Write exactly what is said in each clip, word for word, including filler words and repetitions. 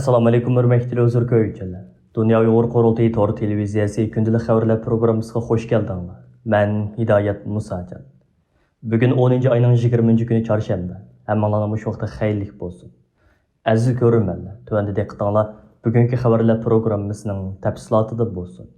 ئەسسالامۇئەلەيكۇم، ھۆرمەتلىك تېلېۋىزور كۆرگۈچىلەر. دۇنيا ئۇيغۇر قۇرۇلتىيى تور تېلېۋىزىيەسى كۈندىلىك خەۋەرلەر پروگراممىسىغا خۇش كەلدىڭلار. مەن ھىدايەت مۇساجان. بۈگۈن ئونىنچى ئاينىڭ يىگىرمىنچى كۈنى چارشەنبە. ھەممىڭلارنىڭ مۇشۇ ۋاقتى خەيرلىك بولسۇن. ئەزىز كۆرۈرمەنلەر، تۆۋەندە دىققىتىڭلار بۈگۈنكى خەۋەرلەر پروگراممىسىنىڭ تەپسىلاتىدا بولسۇن.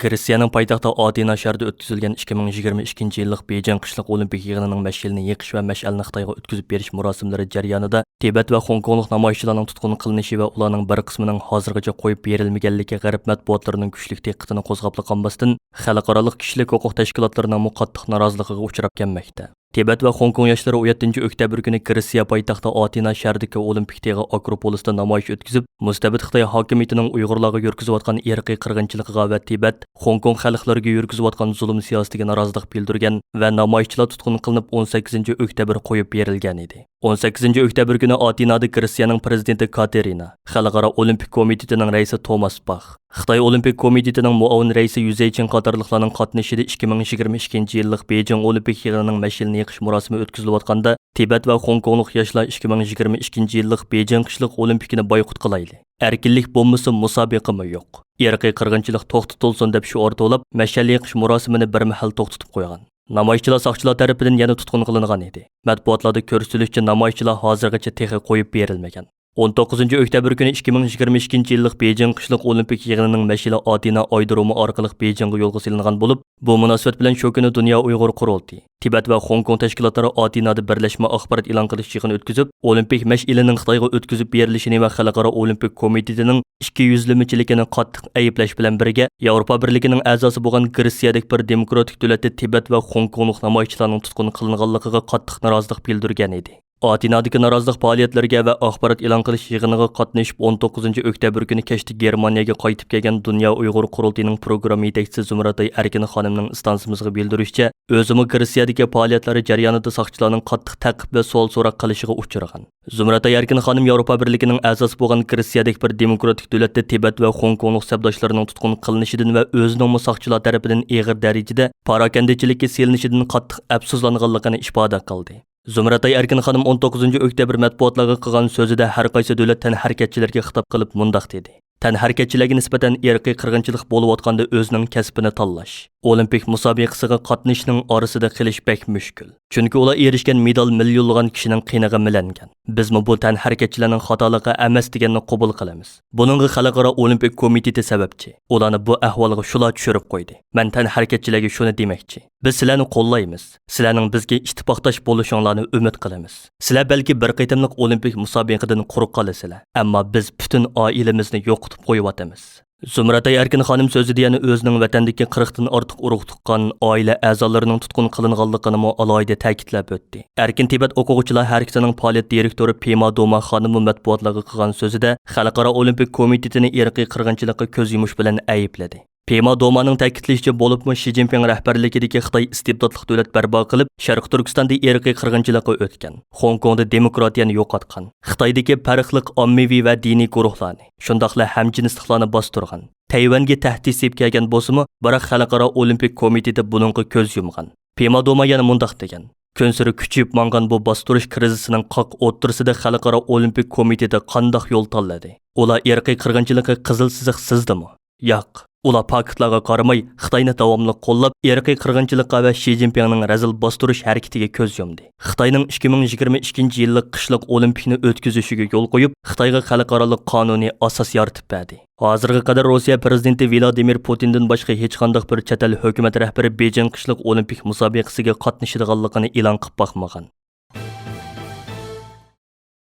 گرېتسىيەنىڭ پايتەختى ئاتېنا شەھىرىدە ئۆتكۈزۈلگەن ئىككى مىڭ يىگىرمە ئىككىنچى يىللىق بېيجىڭ قىشلىق ئولىمپىك يىغىنىنىڭ مەشئىلىنى يېقىش ۋە مەشئەلنى خىتايغا ئۆتكۈزۈپ بېرىش مۇراسىملىرى جەريانىدا تىبەت ۋە خوڭكوڭلۇق نامايىشچىلارنىڭ تۇتقۇن قىلىنىشى ۋە ئۇلارنىڭ بىر قىسمىنىڭ ھازىرغىچە قويۇپ بېرىلمىگەنلىكى غەرب مەتبۇئاتلىرىنىڭ كۈچلۈك دىققىتىنى قوزغاپلا قالماستىن، خەلقئارالىق كىشىلىك ھوقۇق تەشكىلاتلىرىنىڭمۇ قاتتىق نارازىلىقىغا ئۇچراپ كەلمەكتە. تىبەت ۋە خوڭكوڭ ياشلىرى ئون يەتتىنچى ئۆكتەبىر كۈنى گرېتسىيە پايتەختى ئاتېنا شەھىرىدىكى ئولىمپىك تېغى ئاكروپولىستا نامايىش ئۆتكۈزۈپ، مۇستەبىت خىتاي ھاكىمىيىتىنىڭ ئۇيغۇرلارغا يۈرگۈزۈۋاتقان ئىرقىي قىرغىنچىلىقىغا ۋە تىبەت، خوڭكوڭ خەلقلىرىگە يۈرگۈزۈۋاتقان زۇلۇم سىياسىتىگە نارازىلىق بىلدۈرگەن ۋە نامايىشچىلار تۇتقۇن قىلىنىپ، ئون سەككىزىنچى ئۆكتەبىر قويۇپ بېرىلگەن ئىدى. ئون سەككىزىنچى ئۆكتەبىر كۈنى ئاتېنادا گرېتسىيەنىڭ پىرېزىدېنتى كاتېرىنا، خەلقئارا ئولىمپىك كومىتېتىنىڭ رەئىسى توماس باخ، خىتاي ئولىمپىك كومىتېتىنىڭ مۇئاۋىن رەئىسى يۈ زېيچىڭ قاتارلىقلارنىڭ قاتنىشىشىدا ئىككى مىڭ يىگىرمە ئىككىنچى يىللىق بېيجىڭ ئولىمپىك يىغىنىنىڭ مەشئىلىنى يېقىش مۇراسىمى ئۆتكۈزۈلۈۋاتقاندا، تىبەت ۋە خوڭكوڭلۇق ياشلار ئىككى مىڭ يىگىرمە ئىككىنچى يىللىق بېيجىڭ قىشلىق ئولىمپىكىنى بايقۇت قىلايلى. ئەركىنلىك بولمىسا، مۇسابىقىمۇ يوق. ئىرقىي قىرغىنچىلىق توختىتىلسۇن دەپ شوئار توۋلاپ، مەشئەل يېقىش مۇراسىمىنى بىر مەھەل توختىتىپ قويغان. نامايىشچىلار ساقچىلار تەرىپىدىن يەنە تۇتقۇن قىلىنغان ئىدى. مەتبۇئاتلاردا كۆرسىتىلىشىچە، نامايىشچىلار ھازىرغىچە تېخى قويۇپ بېرىلمىگەن. ئون توققۇزىنچى ئۆكتەبىر كۈنى ئىككى مىڭ يىگىرمە ئىككىنچى يىللىق بېيجىڭ قىشلىق ئولىمپىك يىغىنىنىڭ مەشئىلى ئاتېنا ئايرودرومى ئارقىلىق بېيجىڭغا يولغا سېلىنغان بولۇپ، بۇ مۇناسىۋەت بىلەن شۇ كۈنى دۇنيا ئۇيغۇر قۇرۇلتىيى، تىبەت ۋە خوڭكوڭ تەشكىلاتلىرى ئاتېنادا بىرلەشمە ئاخبارات ئېلان قىلىش يىغىنى ئۆتكۈزۈپ، ئولىمپىك مەشئىلىنىڭ خىتايغا ئۆتكۈزۈپ بېرىلىشىنى ۋە خەلقئارا ئولىمپىك كومىتېتىنىڭ ئىككى يۈزلىمىچىلىكىنى قاتتىق ئەيىبلەش بىلەن بىرگە، ياۋروپا بىرلىكىنىڭ ئەزاسى بولغان گرېتسىيەدىكى بىر دېموكراتىك دۆلەتتە تىبەت ۋە خوڭكوڭلۇق نامايىشچىلارنىڭ تۇتقۇن قىلىنغانلىقىغا قاتتىق نارازىلىق بىلدۈرگەن ئىدى. ئاتېنادىكى نارازىلىق پائالىيەتلىرىگە ۋە ئاخبارات ئېلان قىلىش يىغىنىغا قاتنىشىپ، ئون توققۇزىنچى ئۆكتەبىر كۈنى كەچتە گېرمانىيەگە قايتىپ كەلگەن دۇنيا ئۇيغۇر قۇرۇلتىيىنىڭ پروگرامما يېتەكچىسى زۇمرەتئاي ئەركىن خانىمنىڭ ئىستانسىمىزغا بىلدۈرۈشىچە، ئۆزىمۇ گرېتسىيەدىكى پائالىيەتلەر جەريانىدا ساقچىلارنىڭ قاتتىق تەقىب ۋە سوئال-سوراق قىلىشىغا ئۇچرىغان. زۇمرەتئاي ئەركىن خانىم ياۋروپا بىرلىكىنىڭ ئەزاسى بولغان گرېتسىيەدىكى بىر دېموكراتىك دۆلەتتە تىبەت ۋە خوڭكوڭلۇق سەپداشلىرىنىڭ تۇتقۇن قىلىنىشىدىن ۋە ئۆزىنىڭمۇ ساقچىلار تەرىپىدىن ئېغىر دەرىجىدە پاراكەندىچىلىككە سېلىنىشىدىن قاتتىق ئەپسۇسلانغانلىقىنى ئىپادە قىلدى. زۇمرەتئاي ئەركىن خانىم ئون توققۇزىنچى ئۆكتەبىر مەتبۇئاتلارغا قىلغان سۆزىدە، ھەر قايسى دۆلەت تەنھەرىكەتچىلىرىگە خىتاب قىلىپ مۇنداق دېدى: تەنھەرىكەتچىلەرگە نىسبەتەن ئىرقىي قىرغىنچىلىق بولۇۋاتقاندا ئۆزىنىڭ كەسپىنى تاللاش، ئولىمپىك مۇسابىقىسىغا قاتنىشىشنىڭ ئارىسىدا قېلىش بەك مۈشكۈل. چۈنكى ئۇلار ئېرىشكەن مېدال مىليونلىغان كىشىنىڭ قېنىغا مىلەنگەن. بىزمۇ بۇ تەنھەرىكەتچىلەرنىڭ خاتالىقى ئەمەس دېگەننى قوبۇل قىلىمىز. بۇنىڭغا خەلقئارا ئولىمپىك كومىتېتى سەۋەبچى. ئۇلارنى بۇ ئەھۋالغا شۇلار چۈشۈرۈپ قويدى. مەن تەنھەرىكەتچىلەرگە شۇنى دېمەكچى. بىز سىلەرنى قوللايمىز. سىلەرنىڭ بىزگە ئىتتىپاقداش بولۇشۇڭلارنى ئۈمىد قىلىمىز. سىلەر بەلكى بىر قېتىملىق ئولىمپىك مۇسابىقىدىن قۇرۇق قالىسىلەر. ئەمما بىز پۈتۈن ئائىلىمىزنى يوقىتىپ قويۇۋاتىمىز. زۇمرەتئاي ئەركىن خانىم سۆزىدە يەنە ئۆزىنىڭ ۋەتەندىكى قىرىقتىن ئارتۇق ئۇرۇق تۇغقان، ئائىلە ئەزالىرىنىڭ تۇتقۇن قىلىنغانلىقىنىمۇ ئالاھىدە تەكىتلەپ ئۆتتى. ئەركىن تىبەت ئوقۇغۇچىلار ھەرىكىتىنىڭ پائالىيەت دىرېكتورى پېما دوما خانىممۇ مەتبۇئاتلارغا قىلغان سۆزىدە خەلقئارا ئولىمپىك كومىتېتىنى ئىرقىي قىرغىنچىلىققا كۆز يۇمۇش بىلەن ئەيىبلىدى. پېما دومانىڭ تەكىتلىشىچە، بولۇپمۇ شى جىنپىڭ رەھبەرلىكىدىكى خىتاي ئىستىبداتلىق دۆلەت بەرپا قىلىپ، شەرقىي تۈركىستاندا ئىرقىي قىرغىنچىلىققا ئۆتكەن، خوڭكوڭدا دېموكراتىيەنى يوقاتقان، خىتايدىكى پەرقلىق ئاممىۋى ۋە دىنىي گۇرۇھلارنى، شۇنداقلا ھەمجىنسلىقلارنى باستۇرغان، تەيۋەنگە تەھدىت سېلىپ كەلگەن بولسىمۇ، بىراق خەلقئارا ئولىمپىك كومىتېتى بۇنىڭغا كۆز يۇمغان. پېما دوما يەنە مۇنداق دېگەن: كۈنسېرى كۈچىيىپ ماڭغان بۇ باستۇرۇش كىرىزىسىنىڭ قاق ئوتتۇرىسىدا خەلقئارا ئولىمپىك كومىتېتى قانداق يول تاللىدى؟ ئۇلار ئىرقىي قىرغىنچىلىققا قىزىل سىزىق سىزدىمۇ؟ ياق، ئۇلار پاكىتلارغا قارىماي، خىتاينى داۋاملىق قوللاپ، ئىرقىي قىرغىنچىلىققا ۋە شى جىنپىڭنىڭ رەزىل باستۇرۇش ھەرىكىتىگە كۆز يۇمدى. خىتاينىڭ ئىككى مىڭ يىگىرمە ئىككىنچى يىللىق قىشلىق ئولىمپىكنى ئۆتكۈزۈشىگە يول قويۇپ، خىتايغا خەلقئارالىق قانۇنىي ئاساس يارىتىپ بەردى. ھازىرغا قەدەر روسىيە پىرېزىدېنتى ۋلادىمىر پۇتىندىن باشقا ھېچقانداق بىر چەت ئەل ھۆكۈمەت رەھبىرى بېيجىڭ قىشلىق ئولىمپىك مۇسابىقىسىگە قاتنىشىدىغانلىقىنى ئېلان قىلىپ باقمىغان.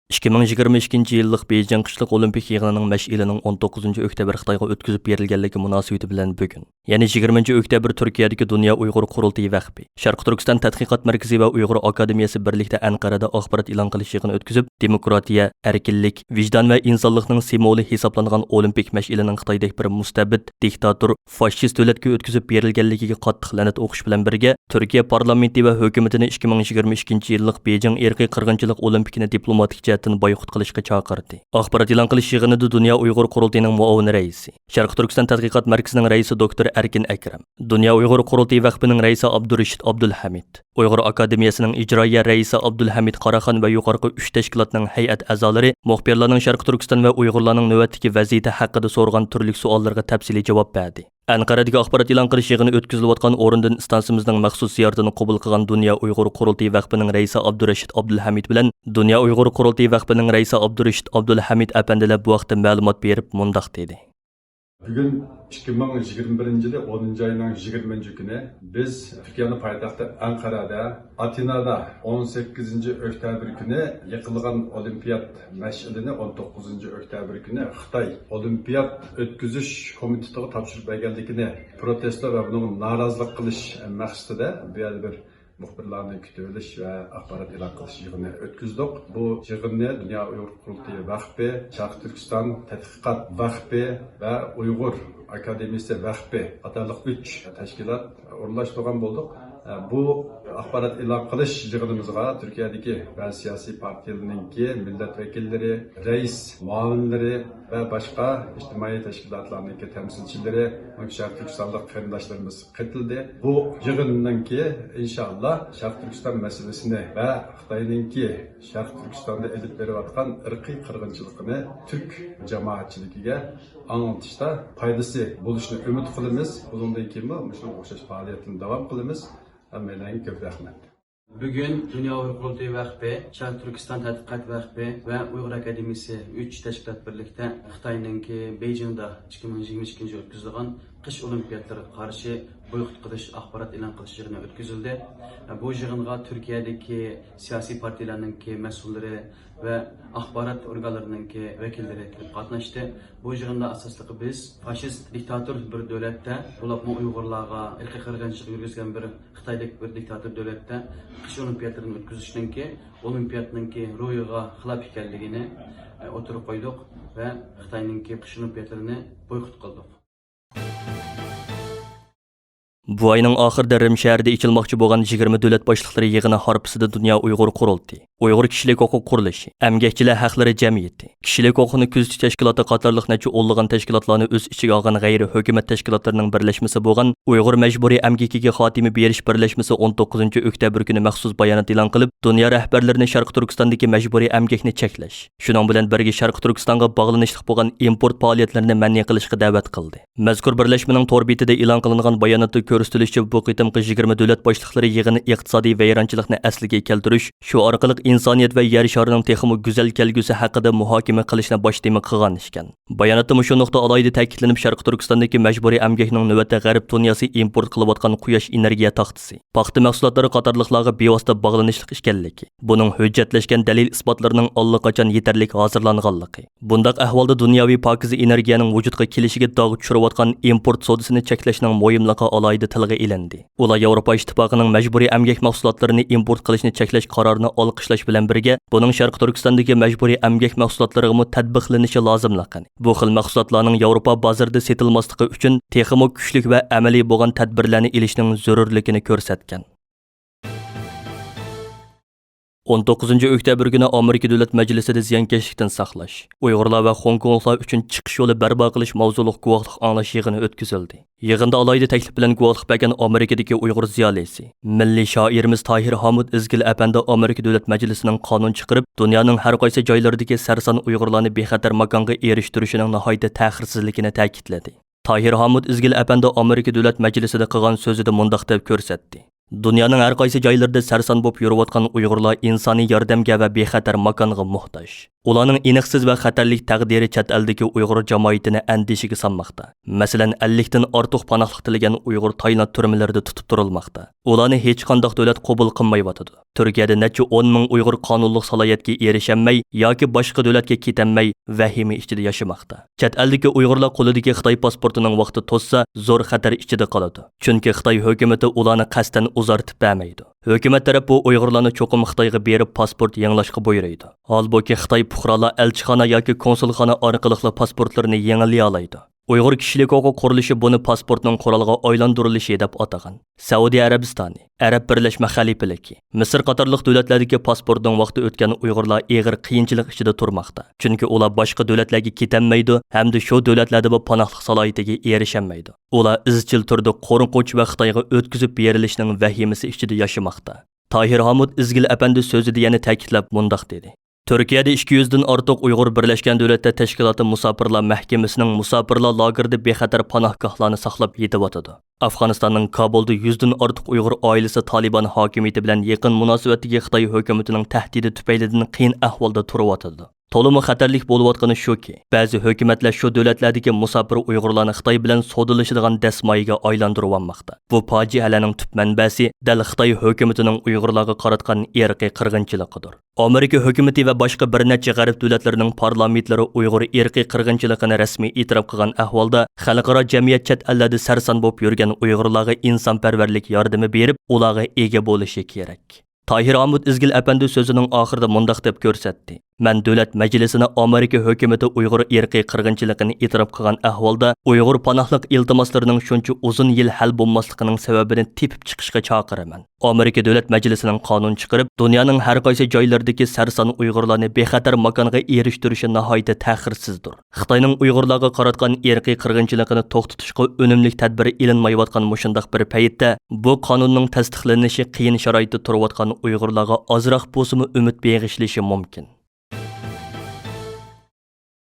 ئىككى مىڭ يىگىرمە ئىككىنچى يىللىق بېيجىڭ قىشلىق ئولىمپىك يىغىنىنىڭ مەشئىلىنىڭ ئون توققۇزىنچى ئۆكتەبىر خىتايغا ئۆتكۈزۈپ بېرىلگەنلىكى مۇناسىۋىتى بىلەن بۈگۈن، يەنى يىگىرمىنچى ئۆكتەبىر تۈركىيەدىكى دۇنيا ئۇيغۇر قۇرۇلتىيى ۋەقپى، شەرقىي تۈركىستان تەتقىقات مەركىزى ۋە ئۇيغۇر ئاكادېمىيەسى بىرلىكتە ئەنقەرەدە ئاخبارات ئېلان قىلىش يىغىنى ئۆتكۈزۈپ، دېموكراتىيە، ئەركىنلىك، ۋىجدان ۋە ئىنسانلىقنىڭ سىمۋولى ھېسابلانغان ئولىمپىك مەشئىلىنىڭ خىتايدەك بىر مۇستەبىت، دىكتاتور، فاشىست دۆلەتكە ئۆتكۈزۈپ بېرىلگەنلىكىگە قاتتىق لەنەت ئوقۇش بىلەن بىرگە، تۈركىيە پارلامېنتى ۋە ھۆكۈمىتىنى ئىككى مىڭ يىگىرمە ئىككىنچى يىللىق بېيجىڭ ئىرقىي قىرغىنچىلىق ئولىمپىكىنى دىپلوماتىك جەھەتتىن بايقۇت قىلىشقا چاقىردى. ئاخبارات ئېلان قىلىش يىغىنىدا دۇنيا ئۇيغۇر قۇرۇلتىيىنىڭ مۇئاۋىن رەئىسى، شەرقىي تۈركىستان تەتقىقات مەركىزىنىڭ رەئىسى دوكتور ئەركىن ئەكرەم، دۇنيا ئۇيغۇر قۇرۇلتىيى ۋەقپىنىڭ رەئىسى ئابدۇرېشىت ئابدۇلھەمىد، ئۇيغۇر ئاكادېمىيەسىنىڭ ئىجرائىيە رەئىسى ئابدۇلھەمىد قاراخان ۋە يۇقىرىقى ئۈچ تەشكىلاتنىڭ ھەيئەت ئەزالىرى مۇخبىرلارنىڭ شەرقىي تۈركىستان ۋە ئۇيغۇرلارنىڭ نۆۋەتتىكى ۋەزىيىتى ھەققىدە سورىغان تۈرلۈك سوئاللىرىغا تەپسىلىي جاۋاب بەردى. ئەنقەرەدىكى ئاخبارات ئېلان قىلىش يىغىنى ئۆتكۈزۈلۈۋاتقان ئورۇندىن ئىستانسىمىزنىڭ مەخسۇس زىيارىتىنى قوبۇل قىلغان دۇنيا ئۇيغۇر قۇرۇلتىيى ۋەقپىنىڭ رەئىسى ئابدۇرېشىت ئابدۇلھەمىد بىلەن دۇنيا ئۇيغۇر قۇرۇلتىيى ۋەقپىنىڭ رەئىسى ئابدۇرېشىت ئابدۇلھەمىد ئەپەندىلەر بۇ ھەقتە مەلۇمات بېرىپ مۇنداق دېدى. بۈگۈن ئىككى مىڭ يىگىرمە بىرىنچى يىلى ئونىنچى ئاينىڭ يىگىرمىنچى كۈنى بىز تۈركىيەنىڭ پايتەختى ئەنقەرەدە، ئاتېنادا ئون سەككىزىنچى ئۆكتەبىر كۈنى يېقىلغان ئولىمپىيات مەشئىلىنى ئون توققۇزىنچى ئۆكتەبىر كۈنى خىتاي ئولىمپىيات ئۆتكۈزۈش كومىتېتىغا تاپشۇرۇپ بەرگەنلىكىنى پروتېستو ۋە بۇنىڭغا نارازىلىق قىلىش مەقسىتىدە بۇ يەردە بىر مۇخبىرلارنى كۈتۈۋېلىش ۋە ئاخبارات ئېلان قىلىش يىغىنى ئۆتكۈزدۇق. بۇ يىغىننى دۇنيا ئۇيغۇر قۇرۇلتىيى ۋەقپى، شەرقىي تۈركىستان تەتقىقات ۋەقپى ۋە ئۇيغۇر ئاكادېمىيىسى ۋەقپى قاتارلىق ئۈچ تەشكىلات ئورۇنلاشتۇرغان بولدۇق. بۇ ئاخبارات ئېلان قىلىش يىغىنىمىزغا تۈركىيەدىكى بەزى سىياسىي پارتىيەلەرنىڭكى مىللەت ۋەكىللىرى، رەئىس مۇئاۋىنلىرى ۋە باشقا ئىجتىمائىي تەشكىلاتلارنىڭكى تەمسىلچىلىرى، شەرقىي تۈركىستانلىق قېرىنداشلىرىمىز قېتىلدى. بۇ يىغىننىڭكى ئىنشائاللا شەرقىي تۈركىستان مەسىلىسىنى ۋە خىتاينىڭكى شەرقىي تۈركىستاندا ئېلىپ بېرىۋاتقان ئىرقىي قىرغىنچىلىقىنى تۈرك جامائەتچىلىكىگە ئاڭلىتىشتا پايدىسى بولۇشىنى ئۈمىد قىلىمىز. بۇنىڭدىن كېيىنمۇ مۇشۇنىڭغا ئوخشاش پائالىيەتلەرنى داۋام قىلىمىز. ھەممەيلەنگە كۆپ رەھمەت. بۈگۈن دۇنيا ئۇيغۇر قۇرۇلتىيى ۋەقپى، شەرقىي تۈركىستان تەتقىقات ۋەقپى ۋە ئۇيغۇر ئاكادېمىيىسى ئۈچ تەشكىلات بىرلىكتە خىتاينىڭكى بېيجىڭدا ئىككى مىڭ يىگىرمە ئىككىنچى يىل ئۆتكۈزىدىغان قىش ئولىمپىياتلىرىغا قارشى بويكوت قىلىش ئاخبارات ئېلان قىلىش يىغىنى ئۆتكۈزۈلدى. بۇ يىغىنغا تۈركىيەدىكى سىياسىي پارتىيىلەرنىڭكى مەسئۇللىرى ۋە ئاخبارات ئورگانلىرىنىڭكى ۋەكىللىرى كېلىپ قاتناشتى. بۇ يىغىندا ئاساسلىقى بىز فاشىست دىكتاتور بىر دۆلەتتە، بولۇپمۇ ئۇيغۇرلارغا ئىرقىي قىرغىنچىلىق يۈرگۈزگەن بىر خىتايدەك بىر دىكتاتور دۆلەتتە قىش ئولىمپىياتلىرىنى ئۆتكۈزۈشنىڭكى ئولىمپىياتنىڭكى روھىغا خىلاپ ئىكەنلىكىنى، ئە، ئوتتۇرىغا قويدۇق ۋە خىتاينىڭكى قىش ئولىمپىياتلىرىنى بويكوت قىلدۇق. بۇ ئاينىڭ ئاخىرىدا رىم شەھىرىدە ئېچىلماقچى بولغان يىگىرمە دۆلەت باشلىقلىرى يىغىنى ھارپىسىدا دۇنيا ئۇيغۇر قۇرۇلتىيى، ئۇيغۇر كىشىلىك ھوقۇق قۇرۇلۇشى، ئەمگەكچىلەر ھەقلىرى جەمئىيىتى، كىشىلىك ھوقۇقنى كۆزىتىش تەشكىلاتى قاتارلىق نەچچە ئونلىغان تەشكىلاتلارنى ئۆز ئىچىگە ئالغان غەيرىي ھۆكۈمەت تەشكىلاتلىرىنىڭ بىرلەشمىسى بولغان ئۇيغۇر مەجبۇرىي ئەمگىكىگە خاتىمە بېرىش بىرلەشمىسى ئون توققۇزىنچى ئۆكتەبىر كۈنى مەخسۇس بايانات ئېلان قىلىپ، دۇنيا رەھبەرلىرىنى شەرقىي تۈركىستاندىكى مەجبۇرىي ئەمگەكنى چەكلەش، شۇنىڭ بىلەن بىرگە شەرقىي تۈركىستانغا باغلىنىشلىق بولغان ئىمپورت پائالىيەتلىرىنى مەنئى قىلىشقا دەۋەت قىلدى. مەزكۇر بىرلەشمىنىڭ تور بېتىدە ئېلان قىلىنغان باياناتتا كۆرسىتىلىشىچە، بۇ قېتىمقى يىگىرمە دۆلەت باشلىقلىرى يىغىنى ئىقتىسادىي ۋەيرانچىلىقنى ئەسلىگە كەلتۈرۈش، شۇ ئارقىلىق ئىنسانىيەت ۋە يەر شارىنىڭ تېخىمۇ گۈزەل كەلگۈسى ھەققىدە مۇھاكىمە قىلىشنى باش تېما قىلغان ئىكەن. باياناتتا مۇشۇ نۇقتا ئالاھىدە تەكىتلىنىپ، شەرقىي تۈركىستاندىكى مەجبۇرىي ئەمگەكنىڭ نۆۋەتتە غەرب دۇنياسى ئىمپورت قىلىۋاتقان قۇياش ئېنېرگىيە تاختىسى، پاختا مەھسۇلاتلىرى قاتارلىقلارغا بىۋاسىتە باغلىنىشلىق ئىكەنلىكى، بۇنىڭ ھۆججەتلەشكەن دەلىل-ئىسپاتلىرىنىڭ ئاللىقاچان يېتەرلىك ھازىرلانغانلىقى، بۇنداق ئەھۋالدا دۇنياۋى پاكىزە ئېنېرگىيەنىڭ ۋۇجۇدقا كېلىشىگە داغ چۈشۈرۈۋاتقان ئىمپورت سودىسىنى چەكلەشنىڭ مۇھىملىقى ئالاھىدە تىلغا ئېلىندى. ئۇلار ياۋروپا ئىتتىپاقىنىڭ مەجبۇرىي ئەمگەك مەھسۇلاتلىرىنى ئىمپورت قىلىشنى چەكلەش قارارىنى ئالقىشلاش بىلەن بىرگە، بۇنىڭ شەرقىي تۈركىستاندىكى مەجبۇرىي ئەمگەك مەھسۇلاتلىرىغىمۇ تەتبىقلىنىشى لازىملىقىنى، بۇ خىل مەھسۇلاتلارنىڭ ياۋروپا بازىرىدا سېتىلماسلىقى ئۈچۈن تېخىمۇ كۈچلۈك ۋە ئەمەلىي بولغان تەدبىرلەرنى ئېلىشنىڭ زۆرۈرلۈكىنى كۆرسەتكەن. ئون توققۇزىنچى ئۆكتەبىر كۈنى ئامېرىكا دۆلەت مەجلىسىدە زىيانكەشلىكتىن ساقلاش، ئۇيغۇرلار ۋە خوڭكوڭلۇقلار ئۈچۈن چىقىش يولى بەرپا قىلىش ماۋزۇلۇق گۇۋاھلىق ئاڭلاش يىغىنى ئۆتكۈزۈلدى. يىغىندا ئالاھىدە تەكلىپ بىلەن گۇۋاھلىق بەرگەن ئامېرىكىدىكى ئۇيغۇر زىيالىيسى، مىللىي شائىرىمىز تاھىر ھامۇت ئىزگىل ئەپەندى ئامېرىكا دۆلەت مەجلىسىنىڭ قانۇن چىقىرىپ، دۇنيانىڭ ھەر قايسى جايلىرىدىكى سەرسان ئۇيغۇرلارنى بىخەتەر ماكانغا ئېرىشتۈرۈشىنىڭ ناھايىتى تەخىرسىزلىكىنى تەكىتلىدى. تاھىر ھامۇت ئىزگىل ئەپەندى ئامېرىكا دۆلەت مەجلىسىدە قىلغان سۆزىدە مۇنداق دەپ كۆرسەتتى: دۇنيانىڭ ھەر قايسى جايلىرىدا سەرسان بولۇپ يۈرۈۋاتقان ئۇيغۇرلار ئىنسانىي ياردەمگە ۋە بىخەتەر ماكانغا موھتاج. ئۇلارنىڭ ئېنىقسىز ۋە خەتەرلىك تەقدىرى چەت ئەلدىكى ئۇيغۇر جامائىتىنى ئەندىشىگە سالماقتا. مەسىلەن، ئەللىكتىن ئارتۇق پاناھلىق تىلىگەن ئۇيغۇر تايلاند تۈرمىلىرىدا تۇتۇپ تۇرۇلماقتا. ئۇلارنى ھېچقانداق دۆلەت قوبۇل قىلمايۋاتىدۇ. تۈركىيەدە نەچچە ئون مىڭ ئۇيغۇر قانۇنلۇق سالاھىيەتكە ئېرىشەلمەي ياكى باشقا دۆلەتكە كېتەلمەي ۋەھىمە ئىچىدە ياشىماقتا. چەت ئەلدىكى ئۇيغۇرلار قولىدىكى خىتاي پاسپورتىنىڭ ۋاقتى توشسا، زور خەتەر ئىچىدە قالىدۇ. چۈنكى خىتاي ھۆكۈمىتى ئۇلارنى قەستەن ئۇزارتىپ بەرمەيدۇ. ھۆكۈمەت تەرەپ بۇ ئۇيغۇرلارنى چوقۇم خىتايغا بېرىپ پاسپورت يېڭىلاشقا بۇيرۇيدۇ. ھالبۇكى، خىتاي پۇقرالار ئەلچىخانا ياكى كونسۇلخانا ئارقىلىقلا پاسپورتلىرىنى يېڭىلىيالايدۇ. ئۇيغۇر كىشىلىك ھوقۇق قۇرۇلۇشى بۇنى پاسپورتنىڭ قورالغا ئايلاندۇرۇلۇشى دەپ ئاتىغان. سەئۇدى ئەرەبىستانى، ئەرەب بىرلەشمە خەلىپىلىكى، مىسىر قاتارلىق دۆلەتلەردىكى پاسپورتنىڭ ۋاقتى ئۆتكەن ئۇيغۇرلار ئېغىر قىيىنچىلىق ئىچىدە تۇرماقتا. چۈنكى ئۇلار باشقا دۆلەتلەرگە كېتەلمەيدۇ ھەمدە شۇ دۆلەتلەردىمۇ پاناھلىق سالاھىيىتىگە ئېرىشەلمەيدۇ. ئۇلار ئىزچىل تۈردە قورقۇنچ ۋە خىتايغا ئۆتكۈزۈپ بېرىلىشنىڭ ۋەھىمىسى ئىچىدە ياشىماقتا. تاھىر ھامۇت ئىزگىل ئەپەندى سۆزىدە يەنە تەكىتلەپ مۇنداق دېدى: تۈركىيەدە ئىككى يۈزدىن ئارتۇق ئۇيغۇر بىرلەشكەن دۆلەتلەر تەشكىلاتى مۇساپىرلار مەھكىمىسىنىڭ مۇساپىرلار لاگېرىدا بىخەتەر پاناھگاھلارنى ساقلاپ يېتىۋاتىدۇ. ئافغانىستاننىڭ كابۇلدا يۈزدىن ئارتۇق ئۇيغۇر ئائىلىسى تالىبان ھاكىمىيىتى بىلەن يېقىن مۇناسىۋەتتىكى خىتاي ھۆكۈمىتىنىڭ تەھدىتى تۈپەيلىدىن قىيىن ئەھۋالدا تۇرۇۋاتىدۇ. تولىمۇ خەتەرلىك بولۇۋاتقىنى شۇكى، بەزى ھۆكۈمەتلەر شۇ دۆلەتلەردىكى مۇساپىر ئۇيغۇرلارنى خىتاي بىلەن سودىلىشىدىغان دەسمايىگە ئايلاندۇرۇۋالماقتا. بۇ پاجىئەلەرنىڭ تۈپ مەنبەسى دەل خىتاي ھۆكۈمىتىنىڭ ئۇيغۇرلارغا قاراتقان ئىرقىي قىرغىنچىلىقىدۇر. ئامېرىكا ھۆكۈمىتى ۋە باشقا بىر نەچچە غەرب دۆلەتلىرىنىڭ پارلامېنتلىرى ئۇيغۇر ئىرقىي قىرغىنچىلىقىنى رەسمىي ئېتىراپ قىلغان ئەھۋالدا، خەلقئارا جەمئىيەت چەت ئەللەردە سەرسان بولۇپ يۈرگەن ئۇيغۇرلارغا ئىنسانپەرۋەرلىك ياردىمى بېرىپ، ئۇلارغا ئىگە بولۇشى كېرەك. تاھىر ھامۇت ئىزگىل ئەپەندى سۆزىنىڭ ئاخىرىدا مۇنداق دەپ كۆرسەتتى: مەن دۆلەت مەجلىسىنى ئامېرىكا ھۆكۈمىتى ئۇيغۇر ئىرقىي قىرغىنچىلىقىنى ئېتىراپ قىلغان ئەھۋالدا، ئۇيغۇر پاناھلىق ئىلتىماسلىرىنىڭ شۇنچە ئۇزۇن يىل ھەل بولماسلىقىنىڭ سەۋەبىنى تېپىپ چىقىشقا چاقىرىمەن. ئامېرىكا دۆلەت مەجلىسىنىڭ قانۇن چىقىرىپ، دۇنيانىڭ ھەر قايسى جايلىرىدىكى سەرسان ئۇيغۇرلارنى بىخەتەر ماكانغا ئېرىشتۈرۈشى ناھايىتى تەخىرسىزدۇر. خىتاينىڭ ئۇيغۇرلارغا قاراتقان ئىرقىي قىرغىنچىلىقىنى توختىتىشقا ئۈنۈملۈك تەدبىر ئېلىنمايۋاتقان مۇشۇنداق بىر پەيتتە، بۇ قانۇننىڭ تەستىقلىنىشى قىيىن شارائىتتا تۇرۇۋاتقان ئۇيغۇرلارغا ئازراق بولسىمۇ ئۈمىد بېغىشلىشى مۇمكىن.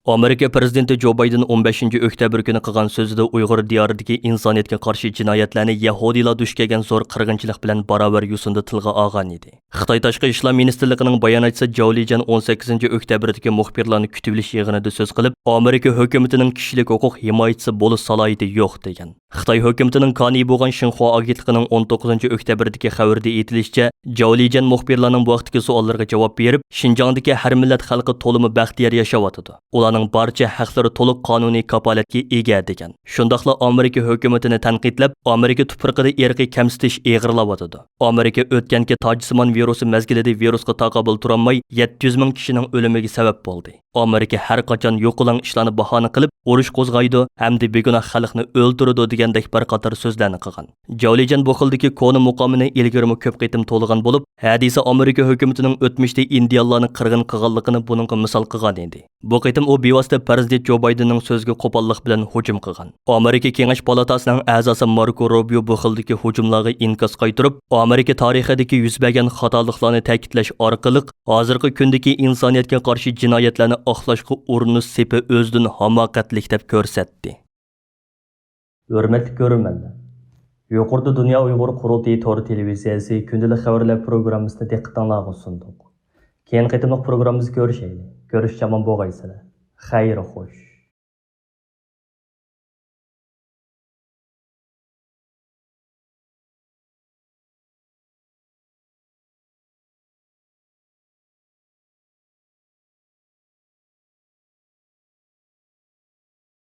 ئامېرىكا پىرېزىدېنتى جو بايدېن ئون بەشىنچى ئۆكتەبىر كۈنى قىلغان سۆزىدە ئۇيغۇر دىيارىدىكى ئىنسانىيەتكە قارشى جىنايەتلەرنى يەھۇدىيلار دۇچ كەلگەن زور قىرغىنچىلىق بىلەن باراۋەر يوسۇندا تىلغا ئالغان ئىدى. خىتاي تاشقى ئىشلار مىنىستىرلىقىنىڭ باياناتچىسى جاۋ لىجيەن ئون سەككىزىنچى ئۆكتەبىردىكى مۇخبىرلارنى كۈتۈۋېلىش يىغىنىدا سۆز قىلىپ، ئامېرىكا ھۆكۈمىتىنىڭ كىشىلىك ھوقۇق ھىمايىچىسى بولۇش سالاھىيىتى يوق، دېگەن. خىتاي ھۆكۈمىتىنىڭ كانىيى بولغان شىنخۇا ئاگېنتلىقىنىڭ ئون توققۇزىنچى ئۆكتەبىردىكى خەۋىرىدە ئېيتىلىشىچە، جاۋ لىجيەن مۇخبىرلارنىڭ بۇ ھەقتىكى سوئاللىرىغا جاۋاب بېرىپ، شىنجاڭدىكى ھەر مىللەت خەلقى تولىمۇ بەختىيار ياشاۋاتىدۇ. ئۇلارنىڭ بارچە ھەقلىرى تولۇق قانۇنىي كاپالەتكە ئىگە، دېگەن. شۇنداقلا ئامېرىكا ھۆكۈمىتىنى تەنقىدلەپ، ئامېرىكا تۇپرىقىدا ئىرقىي كەمسىتىش ئېغىرلاۋاتىدۇ. ئامېرىكا ئۆتكەنكى تاجسىمان ۋىرۇسى مەزگىلىدە ۋىرۇسقا تاقابىل تۇرالماي، يەتتە يۈز مىڭ كىشىنىڭ ئۆلۈمىگە سەۋەب بولدى. ئامېرىكا ھەر قاچان يوقىلاڭ ئىشلارنى باھانە قىلىپ، ئۇرۇش قوزغايدۇ ھەمدە بىگۇناھ خەلقنى ئۆلتۈرىدۇ دېگەندەك بىر قاتار سۆزلەرنى قىلغان. جاۋ لىجيەن بۇ خىلدىكى كونا مۇقامىنى ئىلگىرىمۇ كۆپ قېتىم تولىغان بولۇپ، ھەدىسى ئامېرىكا ھۆكۈمىتىنىڭ ئۆتمۈشتە ئىندىيانلارنى قىرغىن قىلغانلىقىنى بۇنىڭغا مىسال قىلغان ئىدى. بۇ قېتىم ئۇ بىۋاسىتە پىرېزىدېنت جو بايدېننىڭ سۆزىگە قوپاللىق بىلەن ھۇجۇم قىلغان. ئامېرىكا كېڭەش پالاتاسىنىڭ ئەزاسى ماركو روبىيو بۇ خىلدىكى ھۇجۇملارغا ئىنكاس قايتۇرۇپ، ئامېرىكا تارىخىدىكى يۈز بەرگەن خاتالىقلارنى تەكىتلەش ئارقىلىق، ھازىرقى كۈندىكى ئىنسانىيەتكە قارشى جىنايەتلەرنى ئاقلاشقا ئۇرۇنۇش سېپى ئۆزىدىن ھاماقەتلىك دەپ كۆرسەتتى. ھۆرمەتلىك كۆرۈرمەنلەر، يۇقىرىدا دۇنيا ئۇيغۇر قۇرۇلتىيى تور تېلېۋىزىيەسى كۈندىلىك خەۋەرلەر پروگراممىسىنى دىققىتىڭلارغا سۇندۇق. كېيىنكى قېتىملىق پروگراممىمىزدا كۆرۈشەيلى. كۆرۈشكىچە ئامان بولغايسىلەر. خەير خوش.